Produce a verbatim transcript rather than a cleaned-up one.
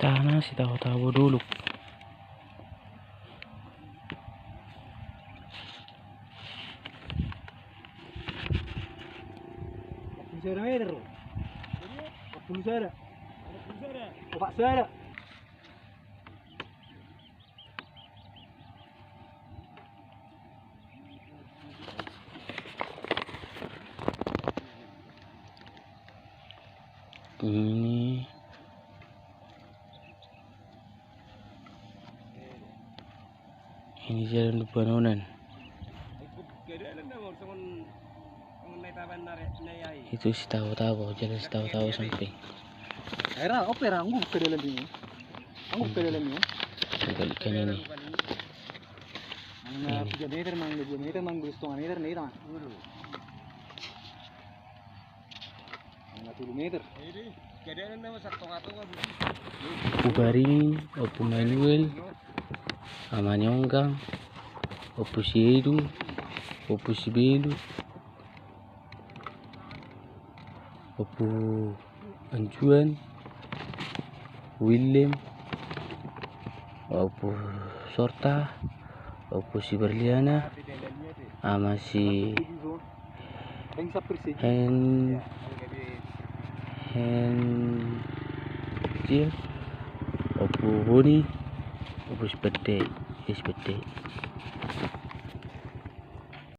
Tana Sitabo-tabo Dolok. Opat pulu sada meter. Opat pulu sada. Opat sada. Ini, ini jalan Panonan. Itu Sitabo-tabo, jalan Sitabo-tabo samping. Era, ope ra, anggo buka dalan ini. Anggo buka dalan ini. Buka ikan ini. Nah, tiga meter mang, dua meter mang, dua setengah meter nih, mang. Nah, tolu meter. Ompu Baringin, Ompu Manuel, Ama ni Onggang, Ompu si Edu, Ompu si Belu, Ompu Anjuan, Willem, Ompu Sorta, Ompu si Berliana, Ama si Hen-, Hencil, Ompu Boni, Ompu si Pete, si Pete.